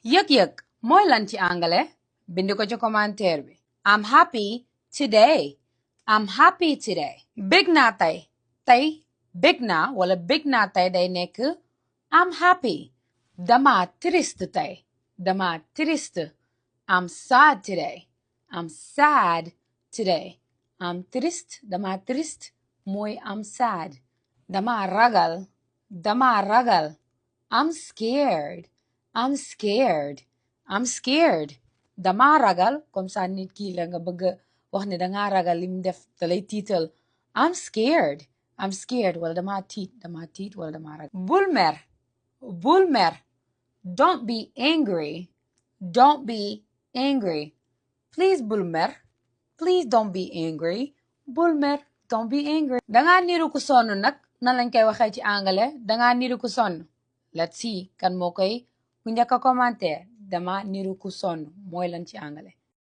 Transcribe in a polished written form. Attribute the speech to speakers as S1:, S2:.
S1: Yëg-yëg mooy lan ci angale bind ko ci commentaire bi. I'm happy today. I'm happy today. Bég naa tey. Tey bég naa wala bég naa tey day nekk I'm happy. Dama triste tey. Dama triste. I'm sad today. I'm sad today. I'm triste. Dama triste mooy I'm sad. Dama ragal. Dama ragal. I'm scared. I'm scared. I'm scared. Dama ragal comme ça nit ki la nga bëgg wax ne danga ragal lim def da lay tiital. I'm scared. I'm scared wala dama tiit wala dama ragal. Bul mer. Bul mer. Don't be angry. Don't be angry. Please bul mer. Please don't be angry. Bul mer. Don't be angry. Danga niru ku sonn nag nan lañ koy waxee ci angale danga niru ku sonn. Let's see kan moo koy ku njëkk a commentaire dama niru ku sonn mooy lan ci angale.